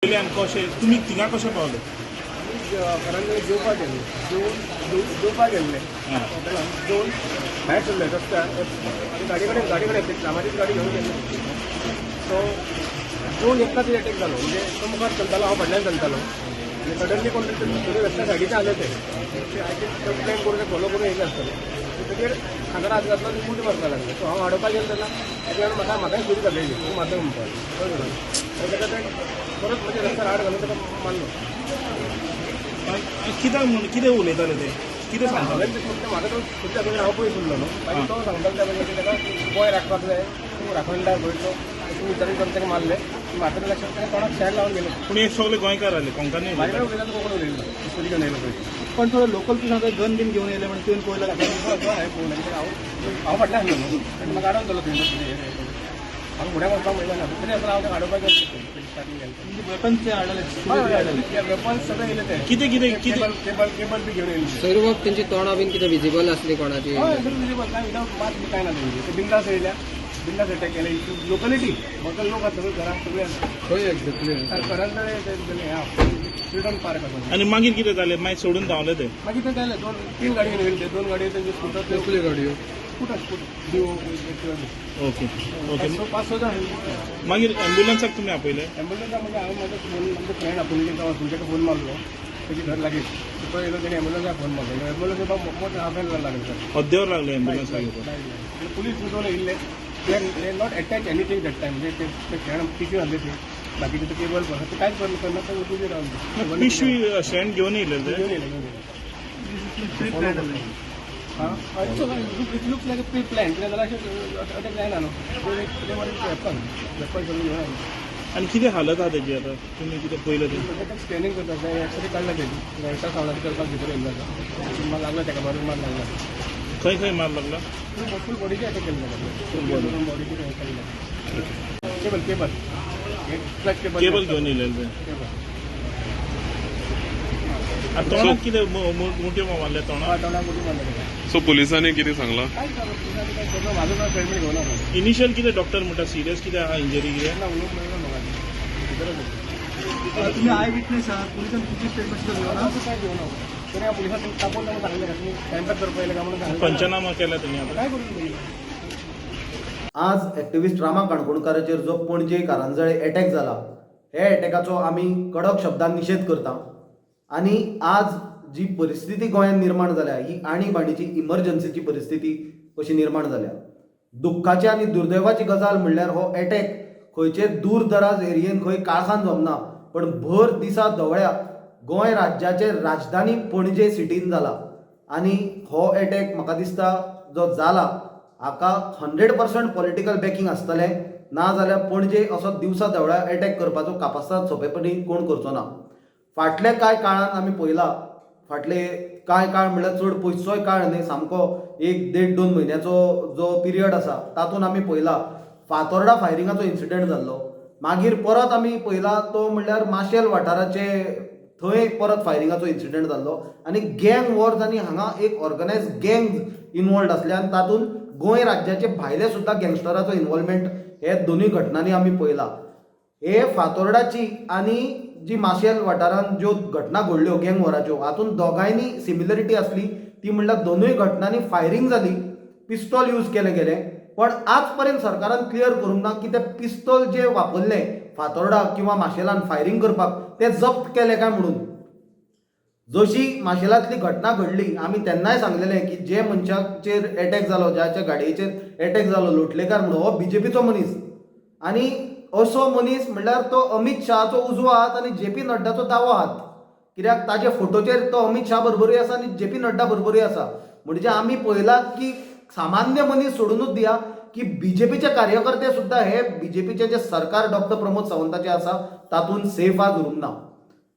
वयल्यान कशें तुमी थिंगा कशें पावले? आमी घरान जेवपाक गेल्ले, जेवन जेवपाक गेल्ले हॉटेलान, जेवन भायर सरले रस्त्यार आनी गाडी कडेन कामाचीच गाडी घेवन गेल्ले. सो जेवन एकदाच एटॅक जालो. म्हणजे तो मुखार चलतालो, हांव फाटल्यान चलतालो आनी सडनली कोण तरी थोडे रस्त्या सायडीच्यान आले. ते I think plan करून, फॉलो करून येयले आसतले. तेजेर खांदार हात घातलो आनी मुठी मारपाक लागले. सो हांव आडोवपाक गेलो तेन्ना तेका म्हाकाय सुरी घातलेली, तूं मारता म्हणपाक. कळ्ळें? आनी ताका ते परत म्हणजे रस्त्यार आड घालून ताका मारलो. कित्याक म्हणून कितें उलयताले ते, कितें सांगताले? हांवें तशें म्हणटा, म्हाका तो सुद्दां करून हांव पयस उरलो न्हू. मागीर तो सांगतालो त्या की ताका गोंय राखपाक जाय, तूं राखणदार गोंयचो, तूं विचारून करून ताका मारले. म्हाका लक्षात, ताका तोंडाक शेण लावन गेले. पूण हे सगळे गोंयकार आसले, कोंकणी म्हाजे उलयताले? कडेन उलयता, कोंकणी उलयलो, सुरी घेवन येयलो पळय. पण थोडं लोकल तूं सांगता, गन बीन घेवन येयले म्हण तुवें पळयला? हांवें पळोवना, कित्याक हांव हांव फाटल्यान आसलो न्हू आनी म्हाका आडोवन धरलो थंय. हांव फुडें वचपाक मेळना, तरी आसतना हांव ताका आडोवपाक गेलो स्टार्टींग गेलो. म्हणजे वेपन्स ते हाडलेले? वेपन्स सगळे येयले ते. कितें कितें कितें? केबल केबल केबल बी घेवन येयले. सोयरू बाब, तेंची तोंडां बीन कितें विजिबल आसली कोणाची? हय, सगळें विजिबल. कांय विदाउट मास्क बी कांय ना तेंचे. ते बिंदास येयल्या, बिंदास अटॅक केले. लोकलिटी लोकल लोक आसा, सगळे घरां सगळे आसा. खंय एक्झॅक्टली? करंजळे तें फ्रिडम पार्क आसा. आनी मागीर कितें जालें? मागीर सोडून धांवले ते? मागीर ते गेले, दोन तीन गाडी घेवन येयले ते, दोन गाडयो तेंचे, स्कुटर. कसल्यो गाडयो? स्कुटर, स्कुटर डिओ. ओके ओके पांच स जाण. मागीर एम्ब्युलन्साक तुमी आपयले? एम्ब्युलन्सा म्हणजे हांवें म्हाजो फोन, आमचो फ्रेंड आपुलीन वचून ताका फोन मारलो. तेजे घर लागींच. तो येयलो, तेणी एम्ब्युलन्साक फोन मारलो. एम्ब्युलन्स येवपाक मोटे हाफ एन लागले सर. अर्देवर लागले एम्ब्युलन्साक येवपाक? पुलीस दोन येयल्ले. They not attach anything that time. म्हणजे ते ते शेण पिशवी घातले ती, बाकीचे ते केबल ते कांयच करना, ते उबे रावले. पिशवी शेण घेवन येयले ते? घेवन येयले, घेवन येयले. हां, it looks like a pre plan. कितें जाल्यार अशें अटॅक जायना न्हू. ते वेपन वेपन सगळें घेवन आयले. आनी कितें हालत आहा तेजी आतां? तुमी कितें पयलें तें? म्हणजे स्कॅनिंग करता, एक्सरे काडला तेजी, अल्ट्रासावंड करपाक भितर येयल्लो आसा. मार लागला ताका, बरो मार लागला. खंय खंय मार लागला? फूल बॉडीचे अटॅक केल्ले ताका, फूल बॉडीचे केल्ले. Cable cable clutch cable. Cable घेवन येयलेले ते? केबल. आनी तोंडाक कितें मुठ्यो मारले तोंडाक? तोंडाक मुठी मारले ताका. सो पुलिसांनी कितें सांगलां? काय पुलिसांनी काय केलो, म्हाजो काय स्टेटमेंट घेवना. इनिशियल कितें डॉक्टर म्हणटा, सिरियस कितें आहा इंजरी कितें? ना, उलोवंक मेळना म्हाका, भितरच आसा. तुम्ही I witness आहात, पोलिसांनी तुमची स्टेटमेंट सुद्दां घेवना? असं काय घेवना. तरी हांव पुलिसांक तापोवन तांकां सांगलें, तुमी टायमपास करपा येयले काय म्हणून सांगलें. पंचनामा केला तुमी आतां? काय करूं तुमी? आज एक्टिविस्ट रामा काणकोणकाराचेर जो पणजे कारंजळे एटॅक जाला, हे एटॅकाचो आमी कडक शब्दान निशेध करता आनी आज जी परिस्थिती गोंयांत निर्माण जाल्या, ही आणीबाणीची, इमर्जन्सीची परिस्थिती अशी निर्माण जाल्या. दुख्खाची आनी दुर्दैवाची गजाल म्हणल्यार हो एटॅक खंयचे दूर दराज एरियेन, खंय काळखान जमना, पण भर दिसा धवळ्या गोंय राज्याचे राजधानी पणजे सिटीन जाला. आनी हो एटॅक म्हाका दिसता जो जाला, हाका 100% पॉलिटिकल बॅकिंग आसतलें. ना जाल्यार पणजे असो दिवसा धवळ्या एटॅक करपाचो कापास्ताद सोंपेपणी कोण करचो ना. फाटल्या कांय काळान आमी पळयला, फाटले कांय काळ म्हणल्यार चड पयसचोय काळ न्हय, सामको एक देड दोन म्हयन्याचो जो पिरियड आसा, तातूंत आमी पळयला फातोर्डा फायरिंगाचो इन्सिडंट जाल्लो. मागीर परत आमी पळयला तो म्हणल्यार माशेल वाठाराचे थंय परत फायरिंगाचो इन्सिडंट जाल्लो. आनी गँग वॉर्स, आनी हांगा एक ऑर्गनायज गँग इनवॉल्ड आसले आनी तातूंत गोंय राज्याचे भायले सुद्दां गँगस्टराचो इनवॉल्वमेंट हे दोनूय घटनांनी आमी पळयला. हे फातोर्डाची आनी जी माशेल वाठारांत ज्यो घटना घडल्यो गँग वॉराच्यो, हातूंत दोगांयनी सिमिलरिटी आसली, ती म्हणल्यार दोनूय घटनांनी फायरींग जाली, पिस्तॉल यूज केलें गेलें. पण आज पर्यंत सरकारान क्लियर करूंक ना की तें पिस्तॉल जे वापरलें फातोर्डा किंवा माशेलान फायरींग करपाक, तें जप्त केलें काय म्हणून. जशी माशेलांतली घटना घडली, आमी तेन्नाय सांगलेलें की जे मनशाचेर एटॅक जालो, ज्याच्या गाडयेचेर एटॅक जालो, लोटलेकार म्हणून, हो बीजेपीचो मनीस. आनी असो मनीस म्हणल्यार तो अमीत शहाचो उजवो हात आनी जे पी नड्डाचो दावो हात, कित्याक ताजे फोटोचेर तो अमीत शाह बरोबरूय आसा आनी जे पी नड्डा बरोबरूय आसा. म्हणजे आमी पळयलां की सामान्य मनीस सोडुनूच दिया, की बीजेपीचे कार्यकर्ते सुद्दां हे बीजेपीचे जे सरकार डॉक्टर प्रमोद सावंताचे आसा, तातूंत सेफ आज उरूंक ना.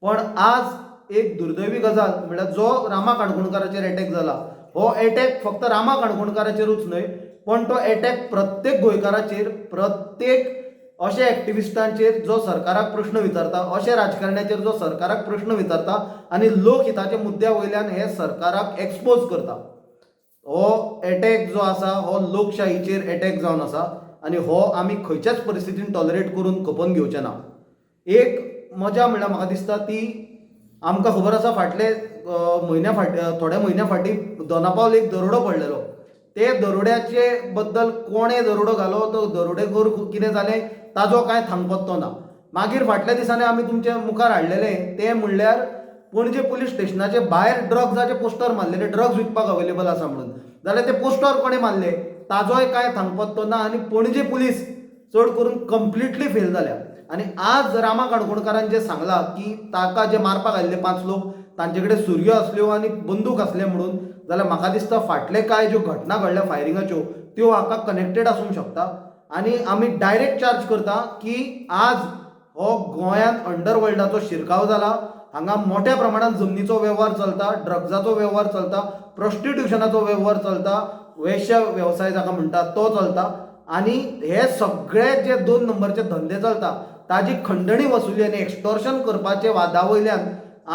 पण आज एक दुर्दैवी गजाल म्हणल्यार जो रामा काणकोणकाराचेर एटॅक जाला, हो एटॅक फक्त रामा काणकोणकाराचेरूच न्हय, पण तो एटॅक प्रत्येक गोंयकाराचेर, प्रत्येक अशे एक्टिविस्टांचेर जो सरकाराक प्रश्न विचारता, अशे राजकारण्याचेर जो सरकाराक प्रश्न विचारता आनी लोकहिताच्या मुद्द्या वयल्यान हे सरकाराक एक्सपोज करता. हो एटॅक जो आसा, हो लोकशाहीचेर एटॅक जावन आसा आनी हो आमी खंयच्याच परिस्थितीन टॉलरेट करून खपोवन घेवचे ना. एक मजा म्हणल्यार म्हाका दिसता ती आमकां खबर आसा, फाटले म्हयन्या फाट थोड्या म्हयन्या फाटीं दोनापावल एक दरोडो पडलेलो. ते दरोड्याचे बद्दल कोणें दरोडो घालो, तो दरोडेखोर कितें जालें, ताजो कांय थांगपत्तो ना. मागीर फाटल्या दिसांनी आमी तुमच्या मुखार हाडलेलें तें म्हणल्यार पणजे पुलीस स्टेशनाचे भायर ड्रग्साचे पोस्टर मारलेले, ड्रग्स विकपाक अवेलेबल आसा म्हणून. जाल्यार ते पोस्टर कोणें मारले ताजोय कांय थांगपत्तो ना. आनी पणजे पुलीस चड करून कंप्लिटली फेल जाल्या. आनी आज रामा काणकोणकारान जें सांगलां की ताका जे मारपाक आयिल्ले पांच लोक तांचे कडेन सुरयो आसल्यो आनी बंदूक आसले म्हणून, जाल्यार म्हाका दिसता फाटले कांय ज्यो घटना घडल्या फायरिंगाच्यो त्यो हाका कनेक्टेड आसूंक शकता. आनी आमी डायरेक्ट चार्ज करता की आज हो गोंयांत अंडरवर्ल्डाचो शिरकाव जाला. हांगा मोठ्या प्रमाणात जमनीचो वेव्हार चलता, ड्रग्साचो वेव्हार चलता, प्रोस्टिट्युशनाचो वेव्हार चलता, वेश्या वेवसाय जाका म्हणटात तो चलता. आनी हे सगळे जे दोन नंबरचे धंदे चलता ताजी खंडणी वसुली आनी एक्स्टॉर्शन करपाचे वादा वयल्यान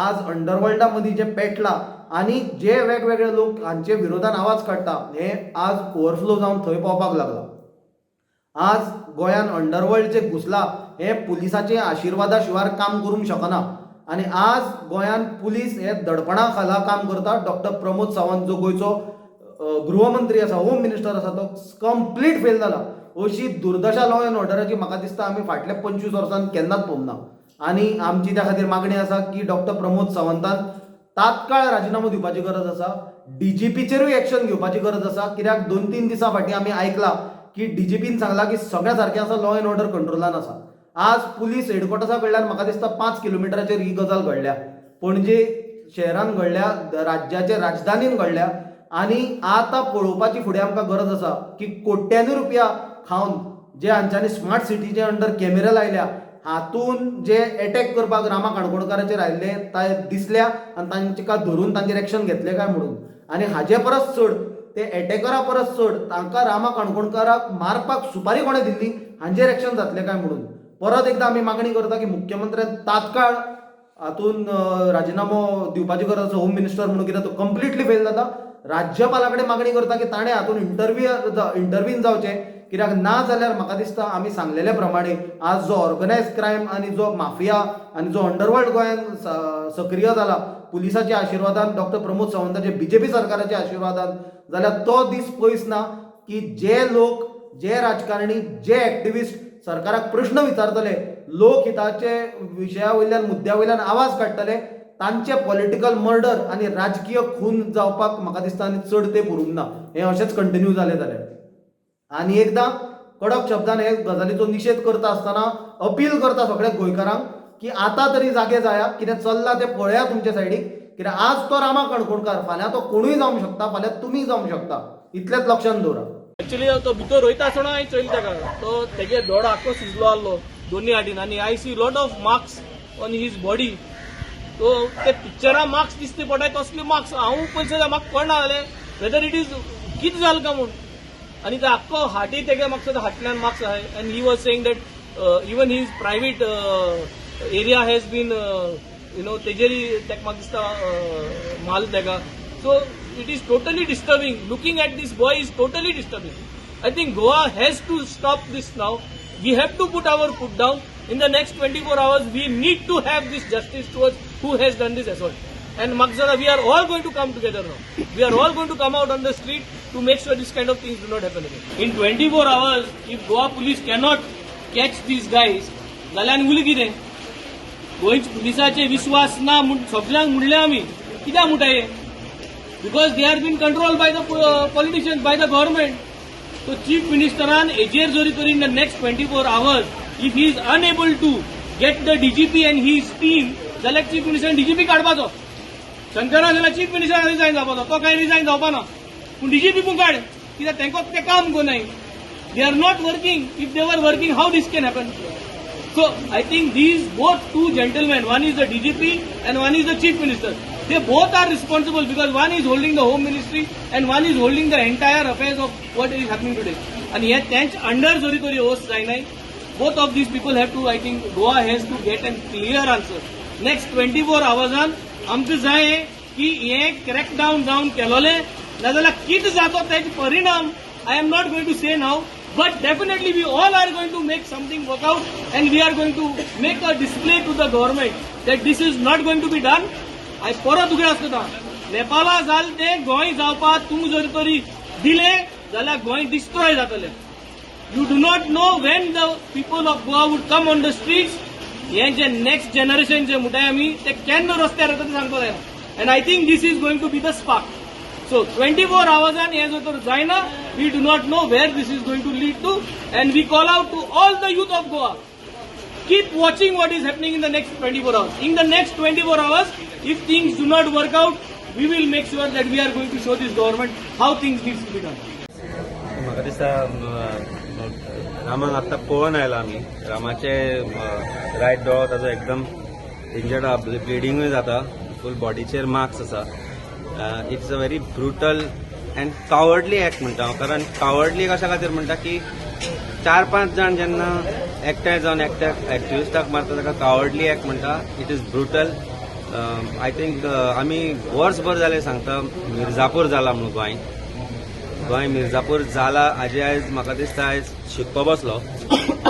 आज अंडरवर्ल्डा मदीं जे पेटला आनी जे वेगवेगळे लोक हांचे विरोधान आवाज काडटा हे आज ओवरफ्लो जावन थंय पावपाक लागला. आज गोंयान अंडरवर्ल्ड जे घुसला हे पुलिसाचे आशिर्वादा शिवाय काम करूंक शकना. आनी आज गोंयान पुलीस हे दडपणा खाला काम करता. डॉक्टर प्रमोद सावंत जो गोंयचो गृहमंत्री आसा, होम मिनिस्टर आसा, तो कंप्लीट फेल जाला. अशी दुर्दशा लॉ एंड ऑर्डराची म्हाका दिसता आमी फाटल्या 25 वर्सांत केन्नाच पळोवंक ना. आनी आमची त्या खातीर मागणी आसा की डॉक्टर प्रमोद सावंतान तात्काळ राजिनामो दिवपाची गरज आसा. डीजीपीचेरूय एक्शन घेवपाची गरज आसा, कित्याक 2-3 दिसां फाटीं आमी आयकलां की डीजीपीन सांगलां की सगळ्या सारकें आसा, लॉ एंड ऑर्डर कंट्रोलान आसा. आज पुलीस हेडक्वॉर्टर्सा कडल्यान म्हाका दिसता 5 किलोमिटराचेर ही गजाल घडल्या, पणजे शहरान घडल्या, राज्याचे राजधानीन घडल्या. आनी आतां पळोवपाची फुडें आमकां गरज आसा की कोट्यांनी रुपया खावन जे हांच्यांनी स्मार्ट सिटीचे अंडर कॅमेरा लायल्या हातून जे एटॅक करपाक रामा काणकोणकाराचेर आयिल्ले ते दिसल्या आनी तांकां धरून तांचेर एक्शन घेतले काय म्हणून. आनी हाजे परस चड ते एटॅकरा परस चड तांकां रामा काणकोणकाराक मारपाक सुपारी कोणें दिल्ली हांचेर एक्शन जातलें काय म्हणून. परत एकदां आमी मागणी करता की मुख्यमंत्र्यान तात्काळ हातून राजिनामो दिवपाची गरज आसा होम मिनिस्टर म्हणून, कित्याक तो कंप्लिटली फेल जाता. राज्यपाला कडेन मागणी करता की ताणें हातून इंटरवीन जावचें, कित्याक ना जाल्यार म्हाका दिसता आमी सांगलेले प्रमाणे आज जो ऑर्गनायज क्रायम आनी जो माफिया आनी जो अंडरवर्ल्ड गोंयांत सक्रीय जाला पुलिसाच्या आशिर्वादान, डॉक्टर प्रमोद सावंताचे बीजेपी सरकाराच्या आशिर्वादान, जाल्यार तो दीस पयस ना की जे लोक, जे राजकारणी, जे एक्टिविस्ट सरकाराक प्रश्न विचारतले, लोकहिताचे विशया वयल्यान, मुद्द्या वयल्यान आवाज काडटले, तांचे पॉलिटिकल मर्डर आनी राजकीय खून जावपाक म्हाका दिसता आनी चड तेंप उरूंक ना हें अशेंच कंटिन्यू जालें जाल्यार. आनी एकदां कडक शब्दान हे गजालीचो निशेध करता आसतना अपील करता सगळ्या गोंयकारांक की आतां तरी जागे जाया, कितें चल्लां तें पळया तुमच्या सायडीक, कित्याक आज तो रामा काणकोणकार, फाल्यां तो कोणूय जावंक शकता, फाल्यां तुमी जावंक शकता, इतलेंच लक्षांत दवरा. एक्चुली तो भितर वयता आसतना हांवें चोयलें ताका, तो तेगे दोळो आख्खो सुजलो आहलो दोनी हातीन आनी I see lot of marks on his body. तो ते पिक्चरां मार्क्स दिसते पडटाय तसले मार्क्स. हांव पयशे म्हाका कळना जालें वेदर it is कितें जालें काय म्हूण. आनी ते आख्खो हाटी तेगे म्हाका सुद्दां हाटल्यान मार्क्स आहाय and he was saying that even his private area has been तेजेरय तेका म्हाका दिसता मारला तेका. So it is totally disturbing. Looking at this boy is totally disturbing. I think Goa has to stop this now. We have to put our foot down. In the next 24 hours, we need to have this justice towards who has done this assault. And Maksada, we are all going to come together now. We are all going to come out on the street to make sure this kind of things do not happen again. In 24 hours, if Goa police cannot catch these guys, जाल्यार आनी उरलें कितें? गोंयच्या पुलिसाचे विश्वास ना म्हूण सगल्यांक म्हणलें आमी. कित्याक म्हणटा हे? Because they are been control by the politicians, by the government. So chief मिनिस्टरान हेजेर जरी तरी in the next 24 hours if he is unable to get the DGP and his team, जाल्यार चीफ मिनिस्टरान डीजीपी काडपाचो. शंकरा जाल्यार चीफ मिनिस्टर रिजायन जावपाचो. तो कांय resign जावपाना, पूण डीजीपी पूण काड, कित्याक तांकां तें काम कोनाय. They are not working. If they were working, how this can happen? So I think these both two gentlemen, one is the DGP and one is the chief minister, they both are responsible because one is holding the home ministry and one is holding the entire affairs of what is happening today. And हे तेंच under जरी तरी वस्त जायनाय, both of these people have to, I think Goa has to get an clear answer. Next 24 आवर्सान आमकां जाय की हे क्रॅकडावन जावन केलोले, नाजाल्यार कितें जातो तेजे परिणाम I am not going to say now. But definitely we all are going to make something work out and we are going to make a display to the government that this is not going to be done. आयज परत उगडास करता, नेपाला जाल ते गोंय जावपाक तूं जर तरी दिले जाल्यार गोंय डिस्ट्रॉय जातलें. You do not know when the people of Goa would come on the streets. हे जे नेक्स्ट जनरेशन जे म्हणटाय आमी, ते केन्ना रस्त्यार येता ते सांगपाक जायना and I think this is going to be the spark. So 24 आवर्सान हे जर तर जायना, we do not know where this is going to lead to and we call out to all the youth of Goa, keep watching what is happening in the next 24 hours. In the next 24 hours, if things do not work out, we will make sure that we are going to show this government how things needs to be done. म्हाका दिसता रामाक आत्तां पळोवन आयला आमी. रामाचे right दोळो ताजो एकदम इंजर्ड आहा, ब्लिडींगूय जाता, फूल बॉडीचेर मार्क्स आसा. It's a very brutal and cowardly act म्हणटा हांव, कारण कावर्डली कशा खातीर म्हणटा की चार पांच जाण जेन्ना एकठांय जावन एकट्या एक्टिविस्टाक मारता ताका कावर्डली एक्ट म्हणटा. It is brutal. I think आमी वर्सभर जालें सांगता, मिर्जापूर जाला म्हणून गोंय. गोंय मिर्जापूर जाला हाजे आयज म्हाका दिसता आयज शिक्को बसलो.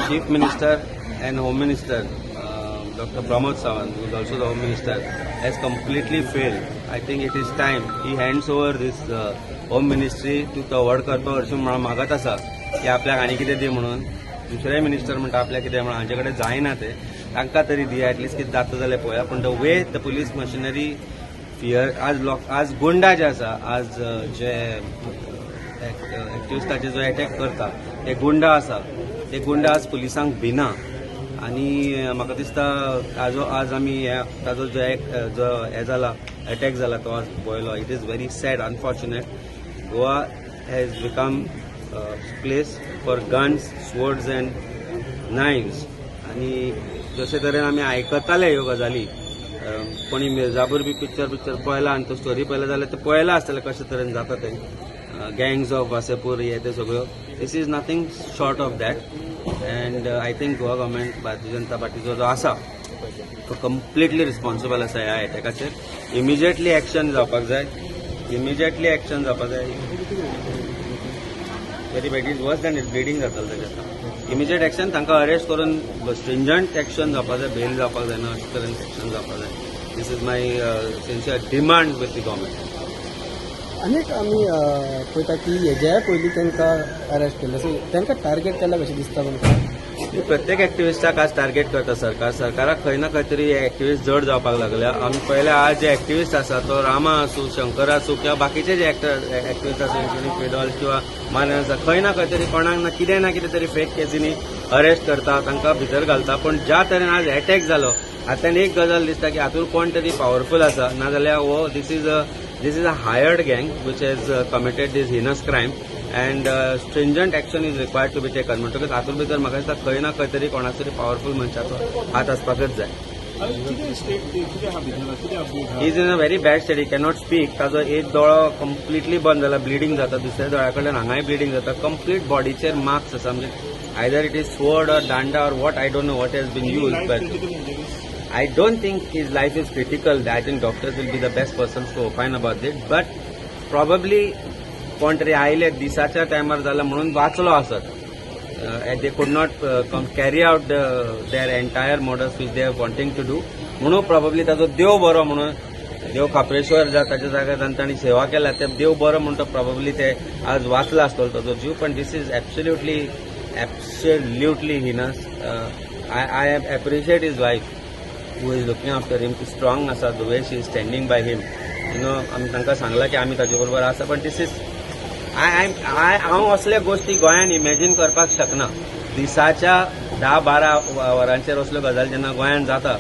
Chief Minister and Home Minister Doctor Pramod Sawant, who is also the Home Minister, has completely failed. I think it is time he hands over this Home Ministry to Tawadkar. तो हरशीं म्हणून मागत आसा की आपल्याक आनी कितें दी म्हणून. दुसरे मिनिस्टर म्हणटा आपल्याक कितें म्हणून, हांचे कडेन जायना ते, तांकां तरी दी एटलिस्ट, कितें जाता जाल्यार पळोवया. पूण the way the police machinery fear आज लोक, आज गुंडा जे आसा, आज जे एक्टिविस्टाचे जो एटॅक करता ते गुंडा आसा, ते गुंडा आज पुलिसांक भिना. आनी म्हाका दिसता ताजो आज आमी हे ताजो जो एक जो हे जाला, एटॅक जाला, तो आज पळयलो. It is very sad, unfortunate. Goa has become place for guns, swords and knives. आनी जशे तरेन आमी आयकताले ह्यो गजाली, कोणी मिर्जापूर बी पिक्चर पळयला आनी तो स्टोरी पळयला जाल्यार ते पळयला आसतलें कशे तरेन जाता तें, गँग्स ऑफ वासेपूर हे ते सगळ्यो. This is nothing short of that and I think Goa government, Bharatiya Janata पार्टीचो जो आसा तो कंप्लिटली रिस्पॉन्सिबल आसा ह्या एटॅकाचेर. इमिजिएटली एक्शन जावपाक जाय, इमिजिएटली एक्शन जावपाक जाय. Very bad, is worse than it, bleeding जातालें ताजें. इमिजिएट एक्शन, तांकां अरेस्ट करून स्ट्रिंजंट एक्शन जावपाक जाय. बेल जावपाक जायना, अशें तरेन एक्शन जावपाक जाय. This is my sincere demand with the government. अनेक आमी पळयता की हेज्याय पयलीं तांकां अरेस्ट केल्ले, सो तांकां टार्गेट केला कशें दिसता तुमकां? प्रत्येक एक्टिविस्टाक आज टार्गेट करता सरकार. सरकाराक खंय ना खंय तरी हे एक्टिविस्ट जड जावपाक लागल्या. आमी पळयल्या, आज जे एक्टिविस्ट आसा, तो रामा आसूं, शंकर आसूं किंवा बाकीचे जे एक्टिविस्ट आसा, इन्क्लुडींग पेडॉल किंवा माने आसा, खंय ना खंय तरी कोणाक ना कितें ना कितें तरी फेक केसींनी अरेस्ट करता, तांकां भितर घालता. पूण ज्या तरेन आज एटॅक जालो, हातल्यान एक गजाल दिसता की हातूंत कोण तरी पावरफूल आसा, नाजाल्यार हो this is a hired gang which has committed this heinous crime and stringent action is required to be taken. म्हणटकच हातूंत भितर म्हाका दिसता खंय ना खंय तरी कोणाचो तरी पावरफूल मनशाचो हात आसपाकच जाय. कितें स्टेट, कितें आहा भितर, कितें अपडेट आहा? Is in a very bad state, cannot speak. ताजो एक दोळो कंप्लिटली बंद जाला, ब्लिडींग जाता. दुसऱ्या दोळ्या कडल्यान हांगाय ब्लिडींग जाता. कंप्लीट बॉडीचेर मार्क्स आसा, म्हणजे either it is sword or danda or what, I don't know what has been used, life but critical injuries? I don't think his life is critical. I think doctors will be the best persons to opine about it. But probably कोण तरी आयले, दिसाच्या टायमार जाला म्हणून वाचलो आसत. They could not carry out their entire modus which they are wanting to do म्हणून प्रॉबेबली ताजो देव बरो म्हणून, देव खाप्रेश्वर ज्या ताच्या जाग्यार तांणी सेवा केल्या, ते देव बरो म्हणून तो प्रॉबेबली ते आज वाचला आसतलो ताजो जीव. पण this is absolutely, absolutely heinous. I appreciate his wife who is looking after him. ती स्ट्रॉंग आसा, the way she is standing by him. आमी तांकां सांगलां की आमी ताजे बरोबर आसा, पण this is I I हांव असल्या गोश्टी गोंयान इमॅजीन करपाक शकना. दिसाच्या 10-12 वरांचेर असल्यो गजाली जेन्ना गोंयान जाता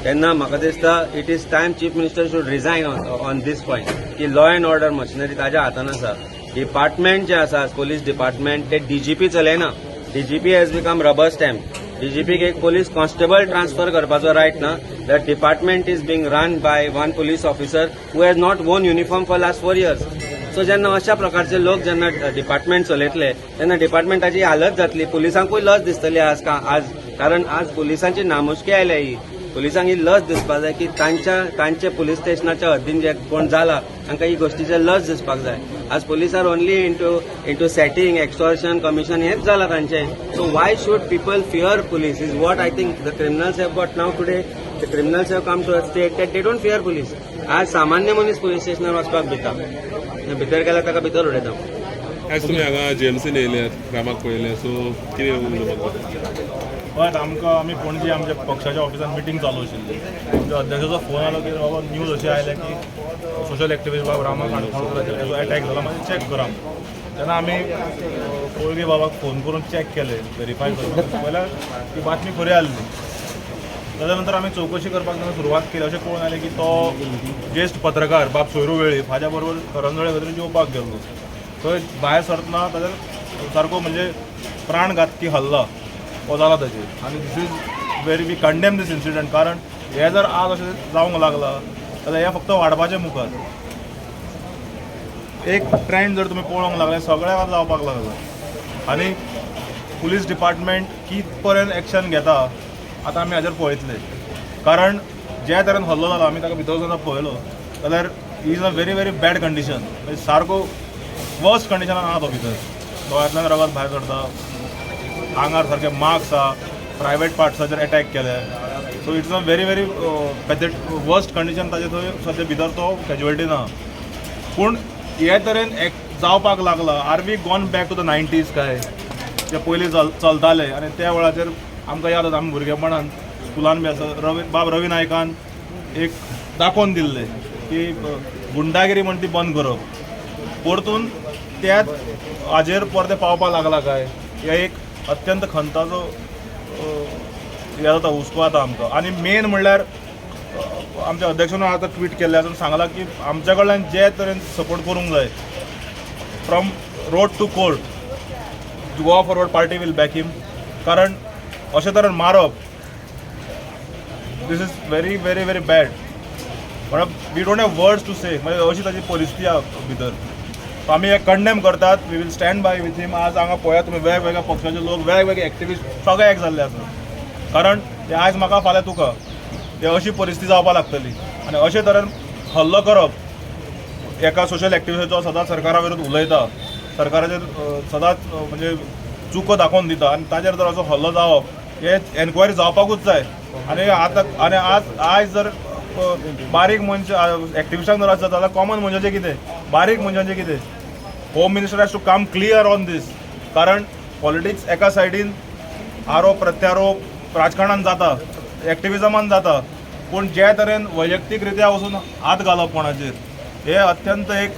तेन्ना म्हाका दिसता it is time Chief Minister should resign on this point की लॉ अँड ऑर्डर मशिनरी ताज्या हातान आसा. डिपार्टमेंट जे आसा, पोलीस डिपार्टमेंट, ते डीजीपी चलयना. DGP has become rubber stamp. डीजीपीक एक पोलीस कॉन्स्टेबल ट्रान्सफर करपाचो रायट ना. The department is being run by one police officer who has not worn uniform for last 4 years. So जेन्ना अशा प्रकारचे लोक जेन्ना डिपार्टमेंट चलयतले तेन्ना डिपार्टमेंटाची हालत जातली. पुलिसांकूय लज दिसतली आज आज, कारण आज पुलिसांची नामुष्की आयल्या ही. पुलिसांक ही लज दिसपाक जाय की तांच्या तांचे पुलीस स्टेशनाच्या हद्दीन जे कोण जाला तांकां ही गोष्टीचे लज दिसपाक जाय. आज police are only into setting extortion, commission हेच जाला तांचें. So why should people fear police is what I think the criminals have got now. Today the criminals have come to a state that they don't fear police. आज सामान्य मनीस police स्टेशनार वचपाक भिता, भितर गेल्यार ताका भितर उडयता. आज तुमी हांगा जीएमसीन येयल्यात, रामाक पळयलें, सो कितें उलोवपाक? हय, आमकां आमी पणजे आमच्या पक्षाच्या ऑफिसान मिटींग चालू आशिल्ली. आमच्या अध्यक्षाचो फोन आलो की बाबा, न्यूज अशी आयल्या की सोशल एक्टिविस्ट बाब रामा काणकोणकराचेर हेजो एटॅक जाला, मागीर चॅक करा म्हणून. तेन्ना आमी कोळगे बाबाक फोन करून चॅक केले, व्हेरीफाय करपाक पळयल्यार ती बातमी खरी आसली. ताच्या नंतर आमी चवकशी करपाक जेन्ना सुरवात केली, अशें कळून आयलें की तो ज्येश्ठ पत्रकार बाब सोयरू वेळीप हाज्या बरोबर करंजोळे खंय तरी जेवपाक गेल्लो. थंय भायर सरतना ताजेर सारको म्हणजे प्राणघातकी हल्ला हो जाला ताजेर. आनी this is very, we condemn this incident, कारण हे जर आज अशें जावंक लागलां जाल्यार हें फक्त वाडपाचें मुखार. एक ट्रेंड जर तुमी पळोवंक लागले, सगळ्याक जावपाक लागला. आनी पुलीस डिपार्टमेंट कित पर्यंत एक्शन घेता आतां आमी हाजेर पळयतले, कारण ज्या तरेन हल्लो जाला, आमी ताका भितर वचून पळयलो जाल्यार is a very very bad condition. म्हणजे सारको वर्स्ट कंडिशनान आहा तो भितर. दोळ्यांतल्यान रगत भायर सरता, आंगार सारके मार्क्स आहा, प्रायवेट पार्ट्साचेर एटॅक केले. So it's a very very worst condition ताजे थंय सद्या भितर, तो कॅज्युअलिटीन आहा. पूण हे तरेन एक जावपाक लागला, are we gone back to the 90s काय, जे पयलीं चलताले? आनी त्या वेळाचेर आमकां याद आसा, आमी भुरगेपणान स्कुलान बी आसा, रवी बाब रवी नायकान एक दाखोवन दिल्लें की गुंडागिरी म्हण ती बंद करप. परतून त्याच हाजेर परते पावपाक लागला काय, हे एक अत्यंत खंताचो हे जाता, हुस्को जाता आमकां. आनी मेन म्हणल्यार आमच्या अध्यक्षान आतां ट्वीट केल्लें आसून सांगलां की आमच्या कडल्यान जे तरेन सपोर्ट करूंक जाय, from road to court, Goa Forward Party will back him. कारण अशें तरेन मारप, this is very very very bad. म्हणल्यार we don't have words to say. म्हणजे अशी ताजी परिस्थिती आहा भितर. सो आमी हे कंडेम करतात. We will stand by with him. आज हांगा पळयात तुमी, वेगवेगळ्या पक्षाचे लोक, वेगवेगळे एक्टिविस्ट सगळे एक जाल्ले आसा, कारण ते आयज म्हाका, फाल्यां तुका, ते अशी परिस्थिती जावपाक लागतली. आनी अशे तरेन हल्लो करप एका सोशल एक्टिविस्टाचो, सदांच सरकारा विरुद्ध उलयता, सरकाराचेर सदांच म्हणजे चुको दाखोवन दिता, आनी ताजेर जर असो हल्लो जावप, हे एन्क्वायरी जावपाकूच जाय. आनी आतां आनी आज आयज जर बारीक मनश एक्टिविस्टांक जर आसता जाल्यार कॉमन मनशाचें कितें, बारीक मनशांचें कितें? Home Minister has to come clear on this, कारण पॉलिटिक्स एका सायडीन, आरोप प्रत्यारोप राजकारणान जाता, एक्टिविजमान जाता, पूण जे तरेन वैयक्तीक रित्या वचून हात घालप कोणाचेर, हे अत्यंत एक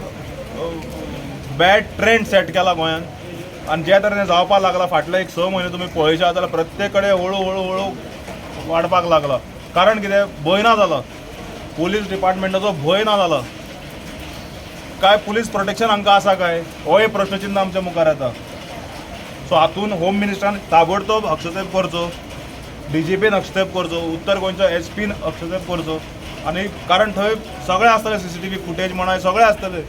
बॅड ट्रेंड सेट केला गोंयान. आनी जे तरेन जावपाक लागला फाटले एक 6 म्हयने तुमी पळयशात जाल्यार, प्रत्येक कडेन हळू हळू हळू वाडपाक लागला. कारण कितें, भंय ना जाला, पुलीस डिपार्टमेंटाचो भंय ना जाला काय, पुलीस प्रोटेक्शन हांकां आसा काय, हो एक प्रश्नचिन्ह आमच्या मुखार येता. सो हातून होम मिनिस्टरान ताबडतोब हस्तक्षेप करचो, डीजीपीन हस्तक्षेप करचो, उत्तर गोंयचो एसपीन हस्तक्षेप करचो. आनी कारण थंय सगळें आसतलें, सीसीटीव्ही फुटेज म्हणा, सगळें आसतलें.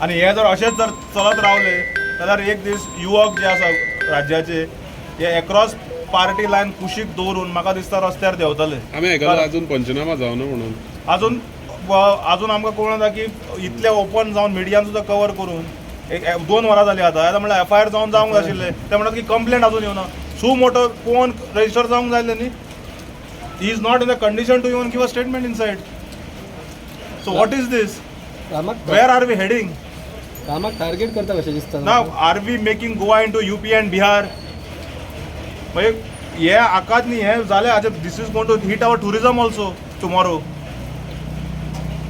आनी हे जर अशेंच जर चलत रावले जाल्यार एक दीस युवक जे आसा राज्याचे, हे एक्रॉस पार्टी लायन कुशीक दवरून म्हाका दिसता रस्त्यार देंवतले. आमी आयकलां अजून पंचनामा जावना म्हणून. अजून आमकां कळून येता की इतले ओपन जावन मिडियान सुद्दां कवर करून एक एक 2 वरां जालीं आतां. आतां म्हणल्यार एफआयआर जावन जावंक जाय आशिल्लें. ते म्हणटात की कंप्लेंट अजून येवना. सु मोटो कोण रजिस्टर जावंक जाय आसलें न्ही. He is not in the condition to even give a statement inside. So what is this? रामाक Where are we heading? रामाक टार्गेट करता कशें दिसता. Now are we making Goa into UP and Bihar? म्हणजे हे आकात न्ही, हे जालें आतां. This is going to hit our tourism also tomorrow,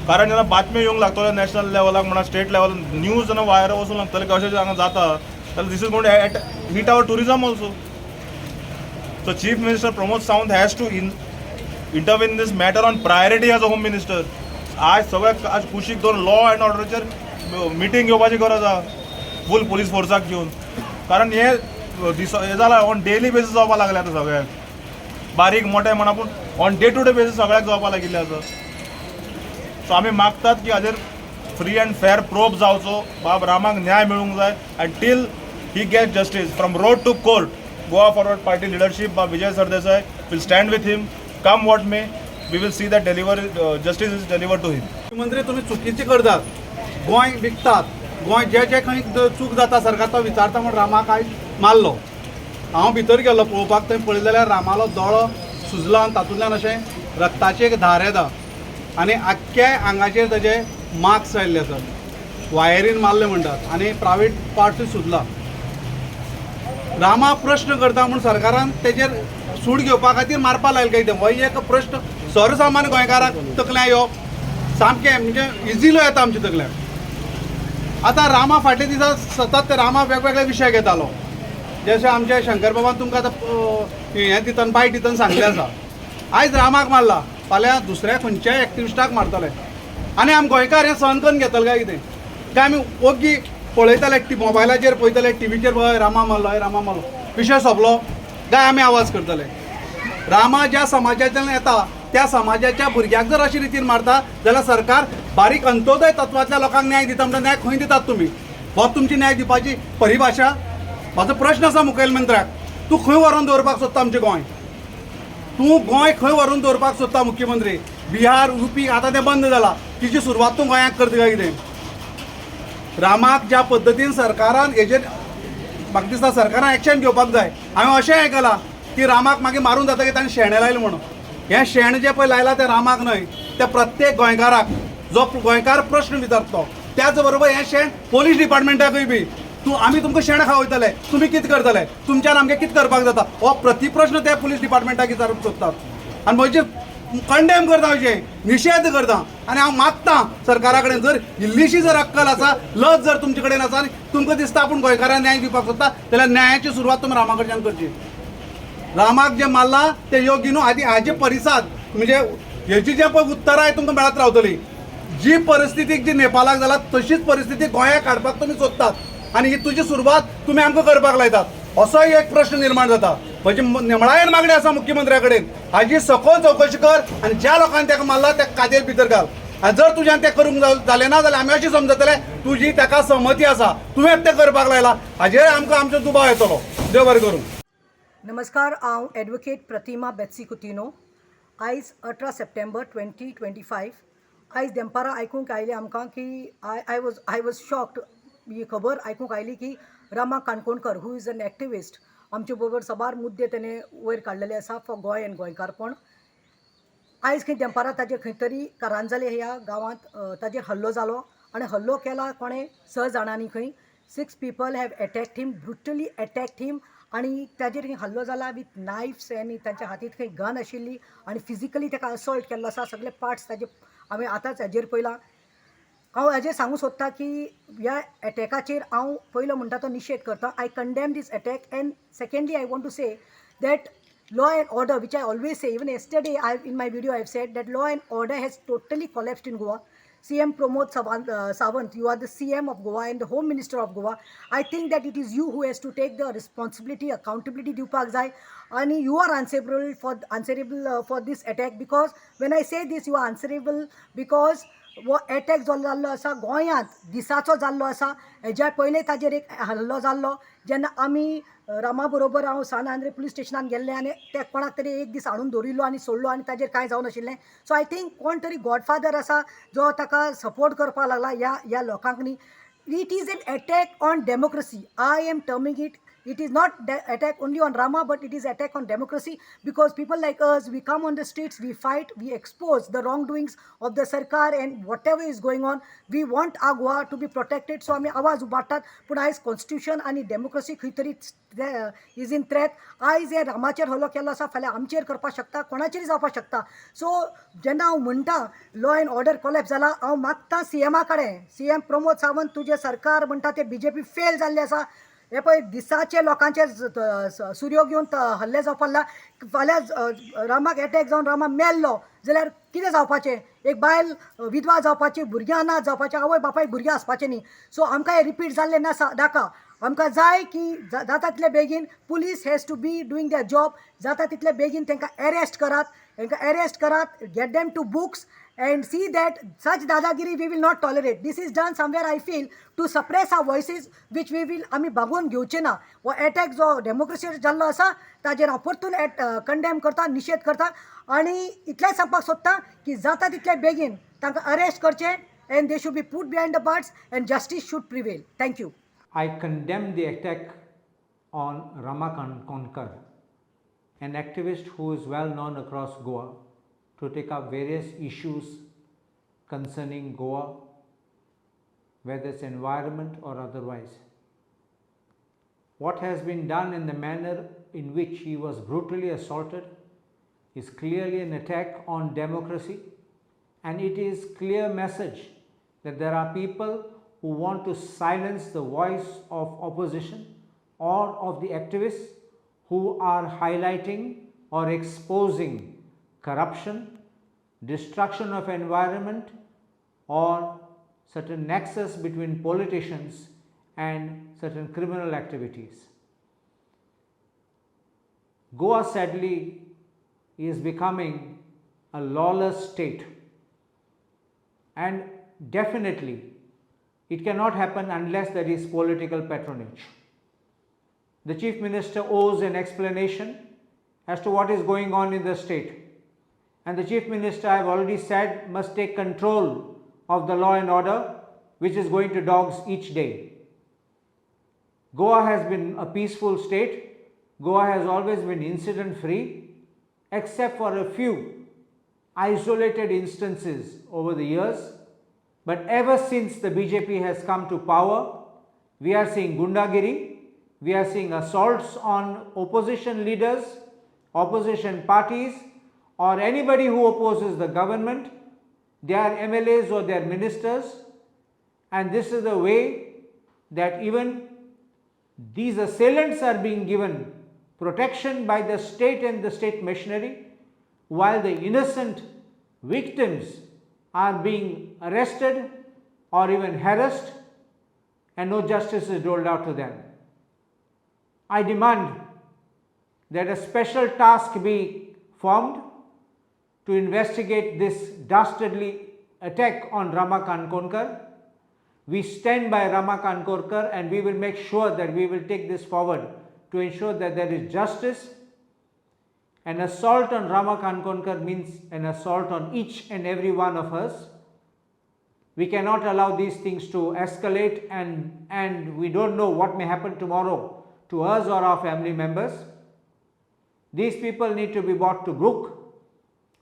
कारण जेन्ना बातम्यो येवंक लागतल्यो नॅशनल लेवलाक म्हणा, स्टेट लेवल न्यूज जेन्ना वायर वचूंक लागतले की अशें हांगा जाता जाल्यार this is going to hit our tourism also. So Chief Minister Pramod Sawant has to in intervene this matter on priority as a Home Minister. आज सगळे आज कुशीक दवरून लॉ अँड ऑर्डराचेर मिटींग घेवपाची गरज आहा, फूल पुलीस फोर्साक घेवन, कारण हे दिस हे जाला, ऑन डेली बेसीस जावपाक लागले आतां सगळ्याक, बारीक मोठे म्हणा, पूण on day to day basis सगळ्याक जावपाक लागिल्ले आसा. सो आमी मागतात की हाजेर फ्री अँड फेर प्रोब जावचो, बाब रामाक न्याय मेळूंक जाय, and till he get justice from road to court, Goa Forward Party leadership बाब Vijay Sardesai will stand with him. Come what may, we will see that deliver justice is deliver to him. मुख्यमंत्री, तुम्ही चुकीचे करतात. गोंय विकतात. गोंय जे जे खंय चूक जाता सरकार तो विचारता म्हूण रामाक आयज मारलो. हांव भितर गेल्लो पळोवपाक, थंय पळयलें जाल्यार रामालो दोळो सुजला आनी तातूंतल्यान अशें रक्ताचें एक धार येता आनी आख्ख्या आंगाचेर ताजे मार्क्स आयिल्ले आसात, वायरीन मारले म्हणटात आनी प्रायवेट पार्टूय सुजला. रामा प्रश्न करता म्हूण सरकारान तेजेर सूड घेवपा खातीर मारपा लायलें काय कितें, हो एक प्रश्न सर्वसामान्य गोंयकाराक तकल्यां येवप सामकें म्हणजे इजिलो येता आमच्या तकल्याक. आतां रामा फाटल्या दिसा सतत रामा वेगवेगळे विशय घेतालो, जशें आमचे शंकर बाबान तुमकां आतां हें दितना बायट दितना सांगलें आसा. आयज रामाक मारला, फाल्यां दुसऱ्या खंयच्याय एक्टिविस्टाक मारतले आनी आम गोंयकार हें सहन करून घेतले काय कितें, काय आमी ओग्गी पळयताले मोबायलाचेर पळयताले टिवीचेर, हय रामा मारलो, हय रामा मारलो, विशय सोंपलो काय आमी आवाज करतले? रामा ज्या समाजांतल्यान येता त्या समाजाच्या भुरग्याक जर अशे रितीन मारता जाल्यार सरकार बारीक अंत्योदय तत्वांतल्या लोकांक न्याय दिता म्हणटा, न्याय खंय दितात तुमी? हो तुमची न्याय दिवपाची परिभाशा? म्हाजो प्रश्न आसा मुखेलमंत्र्याक, तूं खंय व्हरोन दवरपाक सोदता आमचें गोंय? तूं गोंय खंय व्हरून दवरपाक सोदता मुख्यमंत्री? बिहार युपी आतां तें बंद जाला, तिची सुरवात तूं गोंयांत करता काय कितें? रामाक ज्या पद्दतीन सरकारान हेजेर म्हाका दिसता सरकारान एक्शन घेवपाक जाय. हांवें अशें आयकलां की रामाक मागीर मारून जातकीर ताणें शेणें लायलें म्हणून. हें शेण जें पळय लायलां तें रामाक न्हय, तें प्रत्येक गोंयकाराक जो गोंयकार प्रश्न विचारतो. त्याच बरोबर हें शेण पोलीस डिपार्टमेंटाकूय बी, तूं आमी तुमकां शेण खावयतले, तुमी कितें करतले, तुमच्यान आमगें कितें करपाक जाता, हो प्रतिप्रश्न ते पोलीस डिपार्टमेंटाक विचारूंक सोदतात. आनी म्हजे कंडेम करता, अशें निशेध करता आनी हांव मागता सरकारा कडेन, जर इल्लीशी जर अक्कल आसा, लज जर तुमचे कडेन आसा आनी तुमकां दिसता आपूण गोंयकारांक न्याय दिवपाक सोदता जाल्यार न्यायाची सुरवात तुमी रामा कडच्यान करची. रामाक जें मारलां तें योग्य न्हू. आनी हाजे परिसाद म्हणजे हेजी जें पळय उत्तरां तुमकां मेळत रावतली. जी परिस्थिती जी नेपालाक जाला तशीच परिस्थिती गोंयाक हाडपाक तुमी सोदतात आनी ही तुजी सुरवात तुमी आमकां करपाक लायतात, असोय एक प्रश्न निर्माण जाता. म्हजी नेमळायेन मागणी आसा मुख्यमंत्र्या कडेन, हाजी सखोल चवकशी कर आनी ज्या लोकांनी ताका मारला ताका कादेर भितर घाल. आनी जर तुज्यान तें करूंक जालें ना जाल्यार आमी अशें समजतले तुजी ताका सहमती आसा, तुवें तें करपाक लायला, हाजेर आमकां आमचो दुबाव येतलो. देव बरें करूं. नमस्कार, हांव एडवोकेट प्रतिमा बेत्सी कुतिनो. आयज 18 सप्टेंबर 2025. आयज देमपारां आयकूंक आयलें आमकां की I was shocked, ही खबर आयकूंक आयली की Rama Kankonkar, who is an activist, आमचे बरोबर साबार मुद्दे तेणे वयर काडलेले आसा फॉर गोंय आनी गोंयकारपण, आयज खंय देमपारां ताजेर खंय तरी कारांजले ह्या गांवांत ताजेर हल्लो जालो आनी हल्लो केला कोणें, स जाणांनी खंय, six people have attacked him, brutally attacked him. आनी ताजेर खंय हल्लो जाला विथ नायफ्स आनी तांच्या हातींत खंय गन आशिल्ली आनी फिजिकली ताका असॉल्ट केल्लो आसा. सगळे पार्ट्स ताजे हांवें आतांच हाजेर पळयलां. हांव हाजेर सांगूंक सोदता की ह्या एटॅकाचेर हांव पयलो म्हणटा तो निशेध करता. I condemn this attack and secondly I want to say that law and order, which I always say, even yesterday I in my video I have said that law and order has totally collapsed in Goa. CM Pramod Sawant, you are the CM of Goa and the Home Minister of Goa. I think that it is you who has to take the responsibility, accountability दिवपाक जाय आणि you are answerable for this attack, because when I say this, you are answerable because हो attack जो जाल्लो आसा गोंयांत दिसाचो जाल्लो आसा. हेज्या पयलें ताजेर एक हल्लो जाल्लो जेन्ना आमी रामा बरोबर हांव सान आंद्रे पुलीस स्टेशनान गेल्लें आनी ते कोणाक तरी एक दीस हाडून दवरिल्लो आनी सोडलो आनी ताजेर कांय जावनाशिल्लें. सो I think कोण तरी गॉडफादर आसा जो ताका सपोर्ट करपाक लागला ह्या ह्या लोकांक न्ही. It is an attack on democracy, I am terming it. It is not the attack only on Rama, but it is attack on democracy, because people like us, we come on the streets, we fight, we expose the wrongdoings of the sarkar and whatever is going on. We want our Goa to be protected, so आमी आवाज उबारतात. पूण आयज constitution आनी democracy खंय तरी is in threat. आयज हे रामाचेर हल्लो केल्लो आसा, फाल्यां आमचेर करपाक शकता, कोणाचेर जावपाक शकता. सो जेन्ना हांव म्हणटा लॉ एंड ऑर्डर कोलॅप्स जाला, हांव मागता सीएमा कडेन, सीएम प्रमोद सावंत, तुजें सरकार म्हणटा ते बीजेपी फेल जाल्लें आसा. हे पळय, दिसाचे लोकांचेर सुरयो घेवन हल्ले जावपाक लागला. फाल्यां रामाक एटॅक जावन रामा मेल्लो जाल्यार कितें जावपाचें? एक बायल विधवा जावपाची, भुरग्यां अनाथ जावपाचें, आवय बापायक भुरगीं आसपाचें न्ही. सो आमकां हें रिपीट जाल्लें ना नाका. आमकां जाय की जाता तितले बेगीन police has to be doing their job. जाता तितले बेगीन तांकां एरेस्ट करात, तांकां एरेस्ट करात, get them to books and see that such dadagiri we will not tolerate. This is done somewhere, I feel, to suppress our voices, which we will आमी बागोवन घेवचे ना. हो एटॅक जो डेमोक्रेसीर जाल्लो आसा ताजेर हांव परतून एट कंडेम करता, निशेध करता आनी इतलेंच सांगपाक सोदता की जाता तितले बेगीन तांकां अरेस्ट करचें. and they should be put behind the bars and justice should prevail. Thank you. I condemn the attack on Rama Kankonkar, an activist who is well known across Goa to take up various issues concerning Goa, whether it's environment or otherwise. What has been done in the manner in which he was brutally assaulted is clearly an attack on democracy, and it is clear message that there are people who want to silence the voice of opposition or of the activists who are highlighting or exposing corruption, destruction of environment, or certain nexus between politicians and certain criminal activities. Goa sadly is becoming a lawless state, and definitely it cannot happen unless there is political patronage. The Chief Minister owes an explanation as to what is going on in the state. And the Chief Minister, I have already said, must take control of the law and order, which is going to dogs each day. Goa has been a peaceful state. Goa has always been incident free, except for a few isolated instances over the years. But ever since the BJP has come to power, we are seeing gundagiri, we are seeing assaults on opposition leaders, opposition parties, or anybody who opposes the government, their MLAs or their ministers. And this is the way that even these assailants are being given protection by the state and the state machinery, while the innocent victims are being arrested or even harassed, and no justice is doled out to them. I demand that a special task be formed to investigate this dastardly attack on Rama Kankonkar. We stand by Rama Kankonkar, and we will make sure that we will take this forward to ensure that there is justice. An assault on Rama Kankonkar means an assault on each and every one of us. We cannot allow these things to escalate, and we don't know what may happen tomorrow to us or our family members. These people need to be brought to book.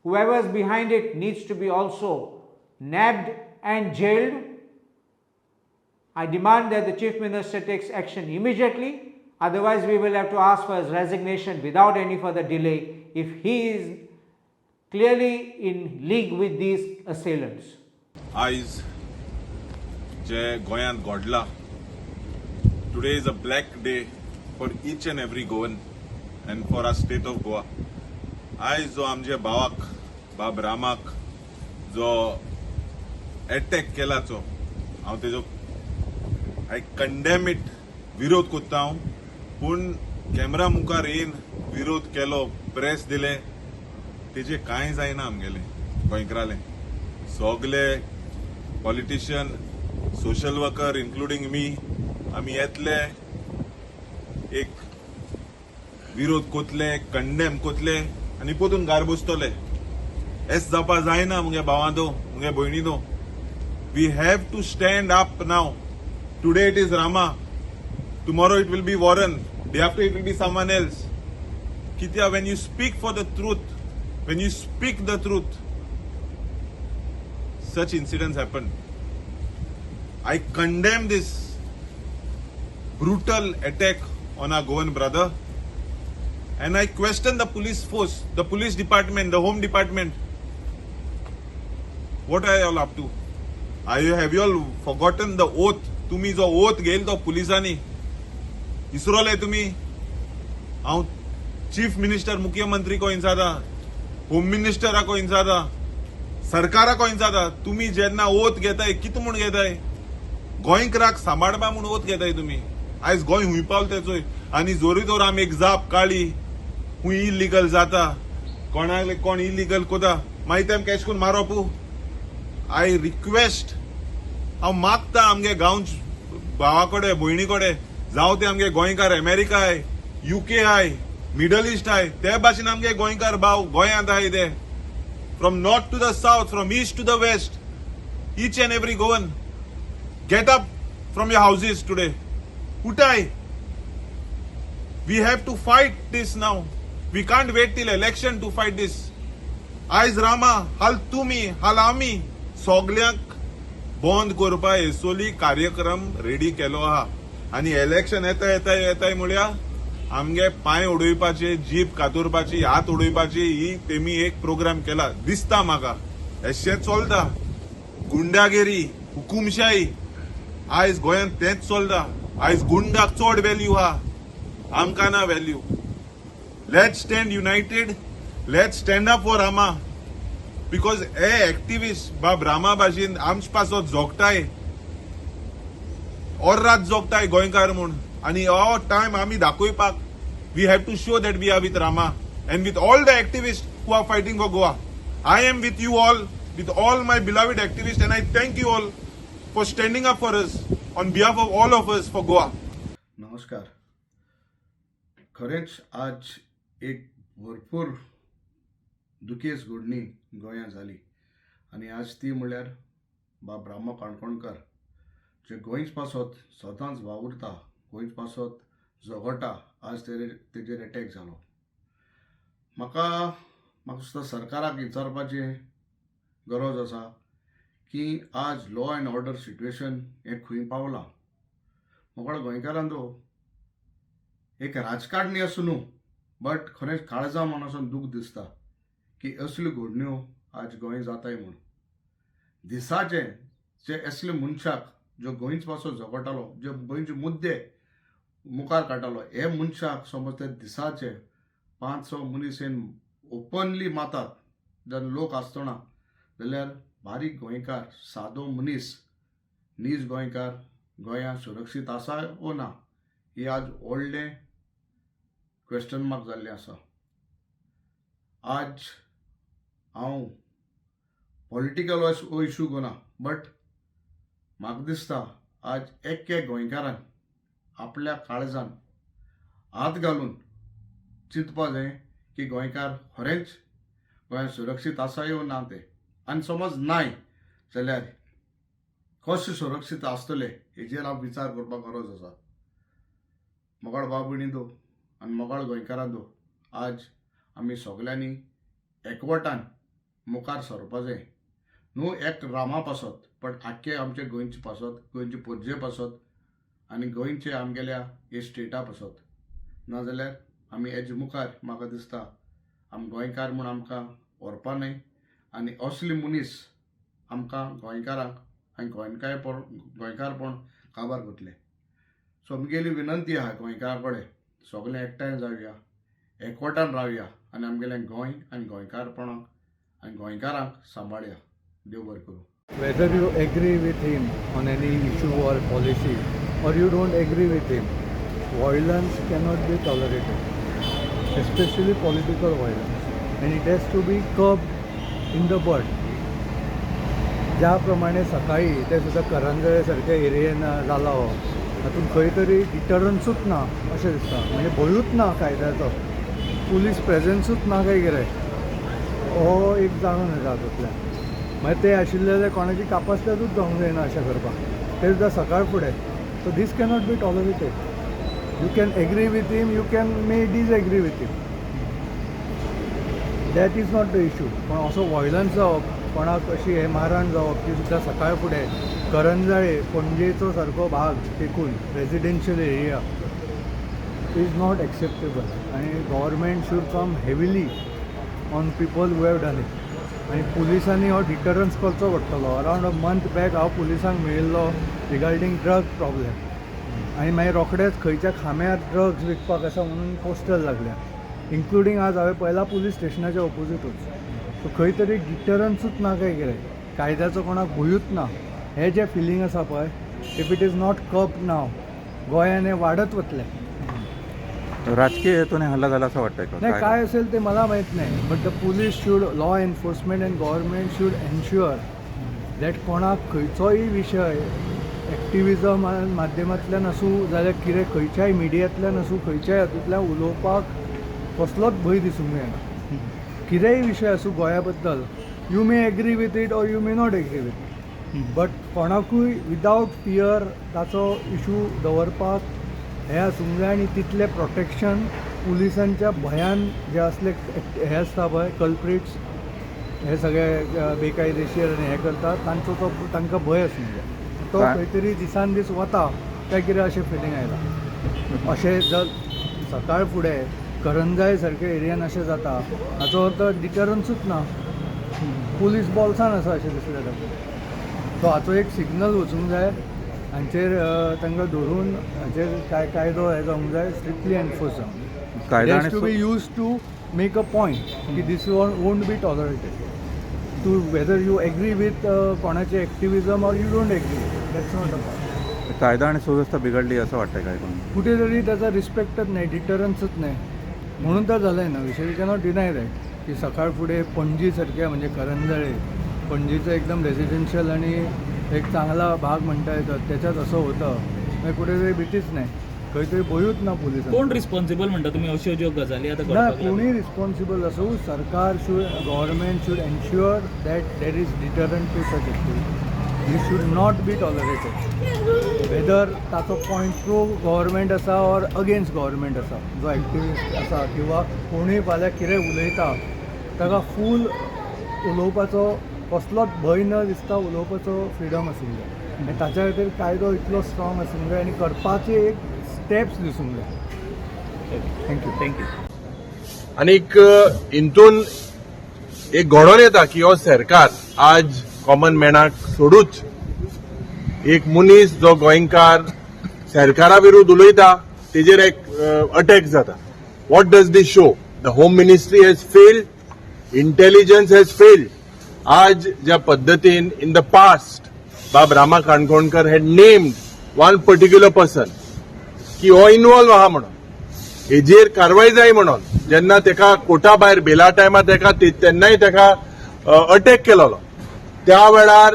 Whoever is behind it needs to be also nabbed and jailed. I demand that the Chief Minister takes action immediately. Otherwise, we will have to ask for his resignation without any further delay if he is clearly in league with these assailants. आयज जे गोंयांत घडला, today is a black day for each and every Goan and for our state of Goa. आयज जो आमच्या भावाक, बाब रामाक जो एटॅक केला, चो हांव तेजो I condemn it, विरोध कोत्ता हांव. पूण कॅमेरा मुखार येवन विरोध केलो, प्रेस दिले, तेजे कांय जायना. आमगेले गोंयकाराले सगले politician, social worker, including me, आमी येतले, एक विरोध कोतले, कंडेम कोतले आनी पोतून घार बसतले. एस जावपा जायना मुगे भावांनो, मुगे भयणीनो. We have to stand up now. Today it is Rama, tomorrow it will be Warren, day after it will be someone else. कित्याक when you speak for the truth, when you speak the truth, such incidents happen. I condemn this brutal attack on our Goan brother, and I question the police force, the police department, the home department. What are you all up to? Have you all forgotten the oath? तुम्ही जो oath घेयल तो पुलिसांनी इसरोले तुम्ही. हांव chief minister, मुख्यमंत्री को इन्सादा, home मिनिस्टराको इन्सादा, सरकाराको इन्सादा, तुम्ही जेन्ना oath घेताय कितें म्हूण घेताय? गोंयकाराक सांबाळपा म्हूण ओथ घेताय तुमी? आयज गोंय हुंय पावल तेचोय. आनी जोरी तर आमी एक जाप काळी, खूंय इलिगल जाता, कोणाक कोण इलिगल कोता, मागीर तेमकां एश करून मारप. I request, हांव मागता आमगे गांव भावा कडेन, भयणी कडेन, जावं ते आमगे गोंयकार America I, UK I, middle east I, ते भाशेन आमगे गोंयकार भाव गोंयांत आहाय ते, from north to the south, from east to the west. Each and every Goan, get up from your houses today. उठाय. We have to fight this now. We can't wait till election to fight this. आयज रामा हाल तुमी हाल आमी सगल्यांक बंद करपा हेसोली कार्यक्रम रेडी केलो आहा. आनी इलेक्शन येता येता येताय म्हळ्यार आमगे पांय उडोवपाचे, जीप कातुरपाची, हात उडोवपाची ही तेमी एक प्रोग्राम केला दिसता म्हाका. अशें चलता गुंडागिरी, हुकुमशाही आयज गोंयांत तेंच चलता. आयज गुंडाक चड व्हॅल्यू आहा, आमकां ना value. Let's stand united. Let's stand up for Rama, because हे एक्टिविस्ट बाब रामा भाशेन आमचे पासत जोगताय, और रात जोगताय गोंयकार म्हूण. आनी हो टायम आमी दाखोवपाक we have to show that we are with Rama and with all the activist who are fighting for Goa. I am with you all, with all my beloved activist, and I thank you all for standing up for us on behalf of all of us for Goa. नमस्कार. खरेंच आज एक भरपूर दुखेस्त घडणी गोंयांत जाली आनी आज ती म्हणल्यार बाब रामा काणकोणकर जे गोंयच पासत सदांच वावुरता, गोंयच पासत झगडटा, आज तेजेर एटॅक जालो. म्हाका म्हाका दिसता सरकाराक विचारपाचें गरज आसा की आज लॉ एंड ऑर्डर सिट्युएशन हें खंय पावलां. मोगाळ गोंयकारांनो, एक राजकारणी आसूं न्हू, बट खरेंच काळजा मनासून दूख दिसता की असल्यो घडण्यो आज गोंय जाताय म्हूण. दिसाचे जे असले मनशाक जो गोंयच पासून झगडटालो, जे गोंयचे मुद्दे मुखार काडटालो, हे मनशाक समज ते दिसाचे 5-6 मनीस ओपनली मारतात जेन्ना लोक आसतना, जाल्यार बारीक गोंयकार, सादो मनीस, नीज गोंयकार गोंयांत सुरक्षीत आसा वो ना, ही आज व्हडलें क्वेश्चन मार्क जाल्लें आसा. आज हांव पॉलिटिकल हो इशू घेना, बट म्हाका दिसता आज एक एक गोंयकारान आपल्या काळजान हात घालून चिंतपा जाय की गोंयकार खरेंच गोंयांत सुरक्षीत आसा यो ना तें. आनी समज नाय जाल्यार कशें सुरक्षीत आसतले हेजेर हांव विचार करपाक गरज आसा. मोगाळ भाव भयणी दो आनी मोगाळ गोंयकारां दो, आज आमी सगल्यांनी एकवटान मुखार सरपा जाय, न्हू एक रामा पासत पण आख्खे आमचे गोंयचे पासत, गोंयचे पोरजे पासत आनी गोंयचे आमगेल्या हे स्टेटा पासत. नाजाल्यार आमी हेजे मुखार म्हाका दिसता आमी गोंयकार म्हूण आमकां व्हरपा न्हय आनी असले मनीस आमकां गोंयकारांक आनी गोंयकारपण काबार करतले. सो आमगेली विनंती आहा गोंयकारां कडेन, सगळे एकठांय जावया, एकवटान रावया आनी आमगेलें गोंय आनी गोंयकारपणाक आनी गोंयकारांक सांबाळया. देव बरें करूं. Whether you agree with him on any issue or policy or you don't agree with him, violence cannot be tolerated, especially political violence, and it has to be curbed in the bud. ज्या प्रमाणे सकाळी ते सुद्दां करंजळे सारक्या एरियेन जाला, हो हातूंत खंय तरी डिटरन्सूच ना अशें दिसता. म्हणजे भंयूच ना कायद्याचो, पुलीस प्रेझेन्सूच ना काय कितें, हो एक जाणून येता हातूंतल्यान. मागीर ते आशिल्ले जाल्यार कोणाची कापास्तादूच जावंक जायना अशें करपाक, ते सुद्दां सकाळ फुडें. So this cannot be tolerated. You can agree with him, you can may disagree with him, that is not the issue. पण असो वॉयलन्स जावप, कोणाक अशी हे मारहाण जावप, ती सुद्दां सकाळ फुडें करंजाळे पणजेचो सारको भाग टेकून residential area is not acceptable. आनी government should come heavily on people who have done it. आनी पुलिसांनी हो डिटरन्स करचो पडटलो. अरावंड अ मंथ बॅक हांव पुलिसांक मेळिल्लो रिगार्डींग ड्रग प्रॉब्लेम, आनी मागीर रोखडेच खंयच्या खांब्यार ड्रग्स विकपाक आसा म्हणून पोस्टर लागल्या, इन्क्लुडींग आज हांवें पळयला पुलीस स्टेशनाच्या ओपोजिटूच. सो खंय तरी डिटरन्सूच ना काय कितें, कायद्याचो कोणाक भंयूच ना, हें जें फिलींग आसा पळय, if it is not curbed now, गोंयान हें वाडत वतलें. राजकीय हेतूने हल्ला झाला असं वाटतंय का? नाही, काय असेल ते मला माहीत नाही, but the police should, law enforcement and government should ensure that कोणाक खंयचोय विशय एक्टिविजम माध्यमांतल्यान आसूं जाल्यार कितें खंयच्याय मिडियांतल्यान आसूं, खंयच्याय हातूंतल्यान उलोवपाक कसलोच भंय दिसूंक जायना. कितेंय विशय आसूं गोंया बद्दल, you may agree with it or you may not agree with it. But कोणाकूय विदावट फियर ताचो इशू दवरपाक हें आसूंक जाय आनी तितलें प्रोटेक्शन पुलिसांच्या भंयान जे असले हे आसता पळय कल्प्रिट्स, हे सगळे बेकायदेशीर आनी हे करतात, तांचो तो तांकां भंय आसूंक जाय. तो खंय तरी दिसान दीस वता काय कितें अशें फिलींग आयलां. अशें जर सकाळ फुडें करंजाय सारक्या एरियान अशें जाता हाचो अर्थ डिटरन्सूच ना, पुलीस बॉल्सान आसा अशें दिसलें ताका. सो हाचो एक सिग्नल वचूंक जाय हांचेर, तांकां धरून हाचेर काय कायदो हे जावंक जाय, स्ट्रिक्टली एनफोर्स जावंक जाय, to be use to make a point की this won't be tolerated. To whether you agree with कोणाचे activism or you don't agree, that's not a point. कायदा आणि सुव्यवस्था बिघडली असं वाटतंय काय कोण? कुठेतरी त्याचा रिस्पेक्टच नाही, डिटरन्सच नाही, म्हणून तर झालं आहे ना विषय. You cannot deny that की सकाळ फुडें पणजी सारख्या म्हणजे करंजाळे पणजीचं एकदम रेजिडेन्शियल आणि एक चांगला भाग म्हणता येतं त्याच्यात असं होतं, म्हणजे कुठेतरी भीतीच नाही, खंय तरी भंयूच ना पुलिसांक. कोण रिस्पॉन्सिबल म्हणटा तुमी अश्यो ज्यो गजाली आतां ना घडपाक लागल्या? कोणूय रिस्पॉन्सिबल आसूं, सरकार should, government should ensure that there is deterrent to such activity. This should not be tolerated. Whether ताचो पॉयंट प्रो गव्हर्मेंट आसा ऑर अगेन्स्ट गव्हर्मेंट आसा, जो एक्टिविस्ट आसा किंवा कोणूय फाल्यां कितें उलयता ताका फूल उलोवपाचो कसलोच भंय न दिसता उलोवपाचो फ्रिडम आसूंक जाय आनी ताच्या खातीर कायदो इतलो स्ट्रॉंग आसूंक जाय आनी करपाचे एक स्टेप्स दिसूंक जाय. Thank you. Thank you. आनीक हितून एक घडोवन येता की हो सरकार आज कॉमन मॅनाक सोडूच एक मनीस जो गोंयकार सरकारा विरुद्ध उलयता तेजेर एक अटॅक जाता. What does this show? The home ministry has failed, intelligence has failed. आज ज्या पद्दतीन in the past Bab Rama Kankonkar had named one particular person की हो इन्वॉल्व आहा म्हणून, हेजेर कारवाय जाय म्हणून, जेन्ना तेका कोर्टा भायर बेला टायमार तेका तेन्नाय तेका अटॅक केलोलो, त्या वेळार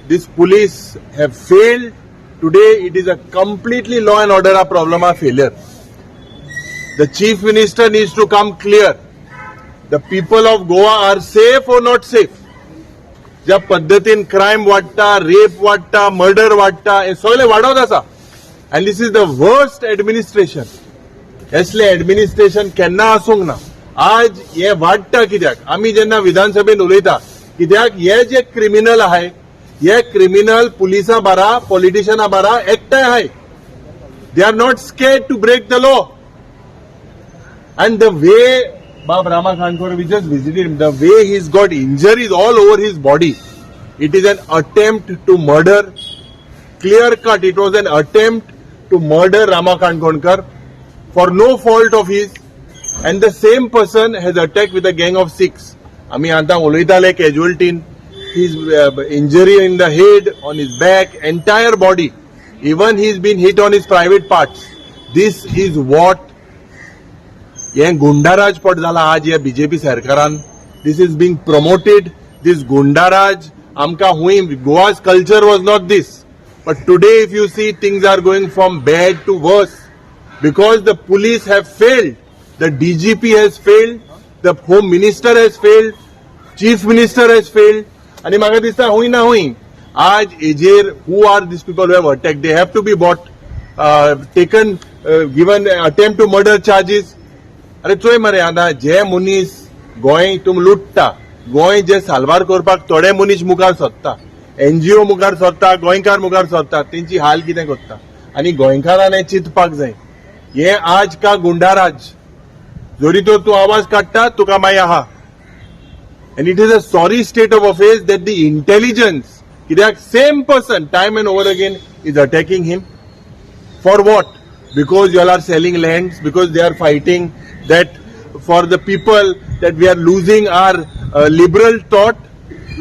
this police have failed. Today it is a completely law and order a problem, a failure. The chief minister needs to come clear. The people of Goa are safe or not safe? ज्या पद्दतीन crime वाडटा, rape वाडटा, murder वाडटा, हे सगळे वाडत आसा and this is the worst administration. असले एडमिनिस्ट्रेशन केन्ना आसूंक ना. आज हे वाडटा कित्याक? आमी जेन्ना विधानसभेन उलयता कित्याक, हे जे क्रिमिनल आहाय हे क्रिमिनल पुलिसा बारा पॉलिटिशियना बारा एकठांय आहाय. They are not scared to break the law. And the way Bab Rama Kankonkar, we just visited him, the way he's got injuries all over his body, it is an attempt to murder. Clear cut, it was an attempt to murder Rama Kankonkar for no fault of his. And the same person has attacked with a gang of 6. आमी आतां उलयताले casualty, his injury in the head, on his back, entire body. Even he's been hit on his private parts. This is what हे गुंडाराज पट जाला आज ह्या BJP सरकारान. This is being promoted, this goondaraj. आमकां हुंय Goa's culture was not this, but today if you see, things are going from bad to worse because the police have failed, the DGP has failed, the home minister has failed, chief minister has failed. आनी म्हाका दिसता हुंय ना हुंय आज हेजेर who are these people have attack, they have to be brought, taken, given attempt to murder charges. अरे चोय मरे, आतां जे मनीस गोंय तुम लुट्टा, गोंय जे साल्वार करपाक थोडे मनीस मुखार सोदता, एनजीओ मुखार सोदता, गोंयकार मुखार सोदता, तेंची हाल कितें करता. आनी गोंयकारान हें चिंतपाक जाय. हे आज का गुंडाराज, जरी तर तूं आवाज काडटा तुका मागीर आहा. And it is a sorry state of affairs that the intelligence, कित्याक same person time and over again is attacking him. For what? Because you all are selling lands, because they are fighting that for the people, that we are losing our liberal thought.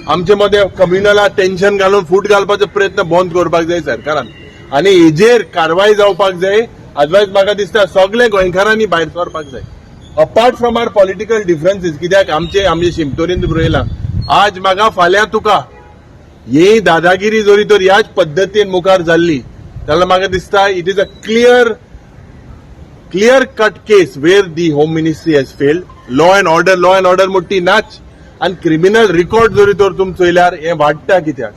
आमचे मध्ये कम्युनला tension घालून फूट घालपाचो प्रयत्न बंद करपाक जाय सरकारान आनी हेजेर कारवाय जावपाक जाय. अदरवायज म्हाका दिसता सगळे गोंयकारांनी भायर सरपाक जाय apart from our political differences. कित्याक आमचे आमचे शिमतोरीन बरयलां, आज म्हाका फाल्यां तुका. ही दादागिरी जरी तर ह्याच पद्दतीन मुखार जाल्ली जाल्यार म्हाका दिसता it is a clear cut case where the home ministry has failed. Law and order, law and order मोठी नाच. आनी क्रिमिनल रिकॉर्ड जरी तर तुमी चोयल्यार हें वाडटा कित्याक?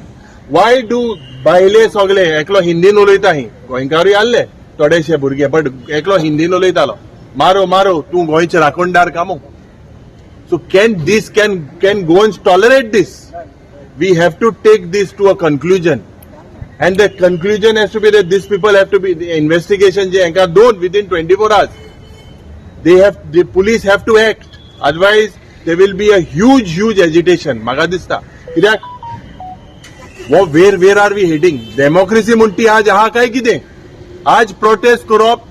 Why do बायले सगळे एकलो हिंदीन उलयता, ही गोंयकारूय आहले थोडेशे भुरगे, बट एकलो हिंदीन उलयतालो, मारो मारो तूं गोंयचे राखणदार कामो. So can this can Goans tolerate this? We have to take this to a conclusion, and the conclusion has to be that these people have to be the investigation जे हांकां दोन within 24 hours they have, the police have to act, otherwise there will be a huge huge agitation. म्हाका दिसता कित्याक हो where are we heading? Democracy म्हण ती आज आहा काय कितें? आज प्रोटेस्ट करप,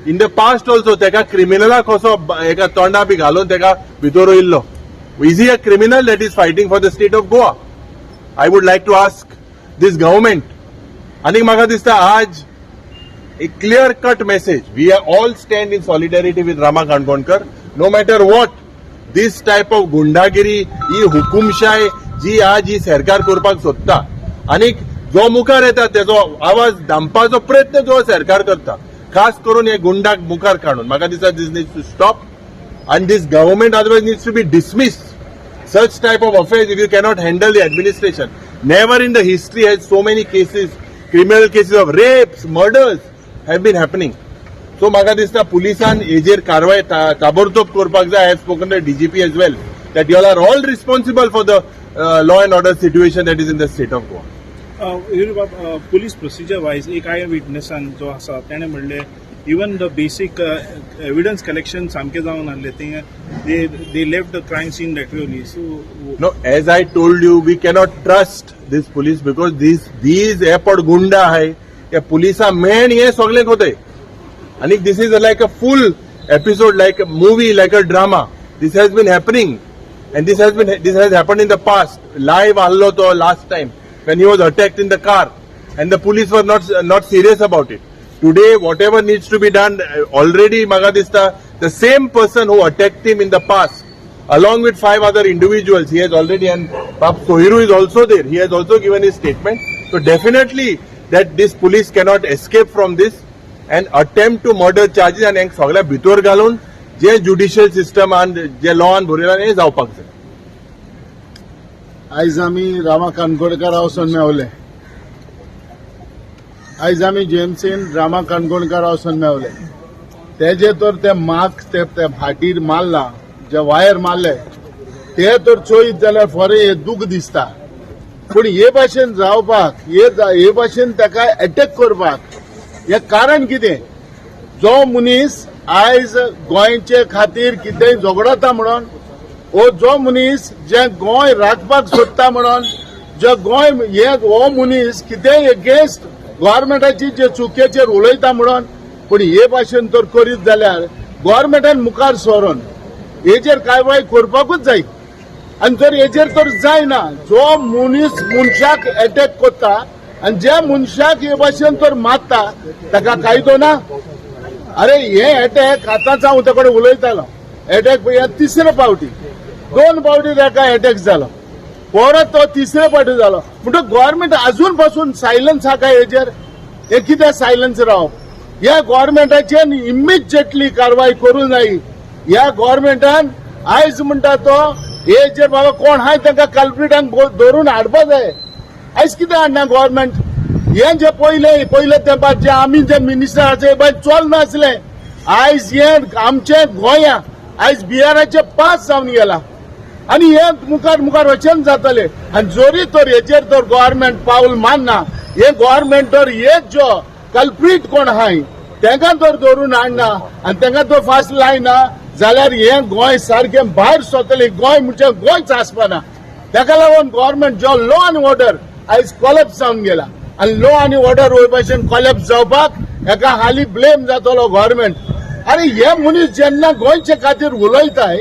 इन the past also तेका क्रिमिनलाक कसो एका तोंडा बी घालून तेका भितर रोयल्लो. Is he a criminal that is fighting for the state of Goa? I would like to ask this government. आनीक म्हाका दिसता आज a clear cut message. We are all stand in solidarity with Rama Kankonkar. No matter what, this type of गुंडागिरी, ही हुकुमशाय जी आज ही सरकार करपाक सोदता आनीक जो मुखार येता तेजो आवाज दामपाचो प्रयत्न जो सरकार करता, खास करून हे गुंडाक मुखार काडून, म्हाका दिसता this needs to stop and this government otherwise needs to be dismissed. Such type of affairs, if you cannot handle the administration. Never in the history has so many cases, criminal cases of rapes, murders have been happening. So म्हाका दिसता पुलिसान हेजेर कारवाय ताबडतोब करपाक जाय. I have spoken to DGP as well that you are all responsible for the law and order situation that is in the state of Goa. Police procedure wise एक I विटनेसान जो आसा तेणें म्हणलें, even the basic evidence collection सामकें जावन आहलें, they left the crime scene that way only, so No, as I told you, we cannot trust this police because these airport गुंडा आहे, या पुलिसा मेन हे सगळे होते. आणि this is like a full episode, like a movie, like a drama. This has been happening and this has happen in the past. Live आहलो तो last time when he was attacked in the car and the police were not serious about it. Today, whatever needs to be done, already म्हाका दिसता the same person who attacked him in the past along with five other individuals, he has already, and Pap Sohiru is also there. He has also given his statement. So definitely that this police cannot escape from this and attempt to murder charges and हेंक सगळ्या भितर घालून जे judicial सिस्टमान जे loan भरिल्लें हें जावपाक जाय. आयज आमी रामा काणकोणकारा वचोन मेवले. आयज आमी जीएमसीन रामा काणकोणकारा वचोन मेवले. तेजे तर ते मार्क्स ते फाटीर मारला, जे वायर मारले ते तर चोयत जाल्यार फोरे हे दूख दिसता. पूण हे भाशेन जावपाक, हे भाशेन ताका एटॅक करपाक हें कारण कितें? जो मनीस आयज गोंयचे खातीर कितेंय झगडता म्हणून, ओ जो मनीस जे गोंय राखपाक सोदता म्हणून, जे गोंय हे हो मनीस कितेंय एगेन्स्ट गव्हर्मेंटाची जे चुकेचेर उलयता म्हणून, पूण हे भाशेन तर करीत जाल्यार गव्हर्मेंटान मुखार सरून हेजेर कारवाय करपाकूच जाय. आनी जर हेजेर तर जायना, जो मनीस मनशाक एटॅक करता आनी ज्या मनशाक हे भाशेन तर मारता ताका कायदो ना. अरे, हे एटॅक आतांच हांव ते कडेन उलयतालो. एटॅक हे तिसरे फावटी, दोन फावटी ताका एटॅक जालो, परत तो तिसरे फावटी जालो. म्हणटकच गव्हर्मेंट अजून पासून सायलन्स आहा काय हेजेर? हे कितें सायलन्स रावप? ह्या गव्हर्मेंटाचेर इमिजिएटली कारवाय करूं जाय. ह्या गव्हर्मेंटान आयज म्हणटा तो हेजेर बाबा कोण आहाय तांकां कल्प्रिटांक धरून हाडपा जाय. आयज कितें हाडना गव्हर्मेंट? हे जे पयले पयले तेंपार जे आमी जे मिनिस्टर आसा हे चलनासले. आयज हे आमचे गोंया आयज बिहाराचे पास जावन गेला आनी हे मुखार मुखार वचन जातले. आनी जरी तर हेचेर तर गव्हर्मेंट पावल मारना, हे गव्हर्मेंट तर हे जो कल्प्रीट कोण आहाय तेंकां तर धरून हाडना आनी तेंकां तो फास लायना जाल्यार हे गोंय सारकें भायर सरतलें. गोंय म्हणजे गोंयच आसपाना. तेका लागून गव्हर्मेंट जो लॉ आनी ऑर्डर आयज कोलॅप्स जावन गेला आनी लॉ आनी ऑर्डर वय भाशेन कोलॅप्स जावपाक हेका हाली ब्लेम जातलो गव्हर्मेंट. अरे, हे मनीस जेन्ना गोंयचे खातीर उलयताय,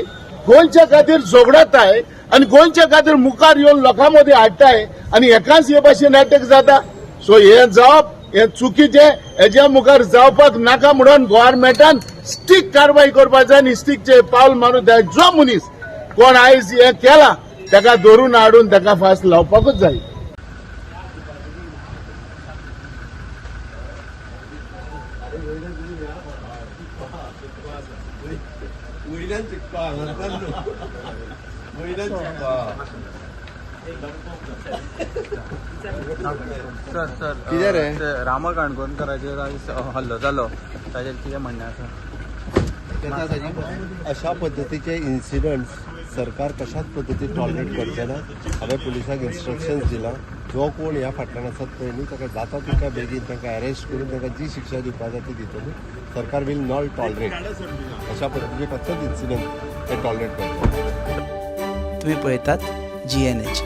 गोंयच्या खातीर झगडताय आनी गोंयच्या खातीर मुखार येवन लोकां मदीं हाडटाय आनी हेकाच हे भाशेन एटॅक जाता. सो हे जावप हे चुकीचें. हेज्या मुखार जावपाक नाका म्हणून गव्हर्मेंटान स्ट्रीक कारवाय करपाक जाय आनी स्ट्रीकचे पावल मारून जाय. जो मनीस कोण आयज हें केला ताका धरून हाडून ताका फास लावपाकूच जाय. वयल्यान चिकपा, वयल्यान चिकपा. सर सर, कितें रे? रामा काणकोणकाराचेर आयज हल्लो जालो, ताजेर कितें म्हणणें आसा? अशा पद्दतीचे इन्सिडंट्स सरकार कशाच पद्दतीन टॉलरेट करचे ना. हांवें पुलिसांक इन्स्ट्रक्शन्स दिलां, जो कोण ह्या फाटल्यान आसात पळय न्ही, ताका जाता तितक्या बेगीन तांकां अरेस्ट करून तांकां जी शिक्षा दिवपा जाय ती दितली. सरकार will not tolerate अशा पद्दतीचे कसलेच इन्सिडंट ते टॉलरेट करचे. तुम्ही पळयतात जीएनएच.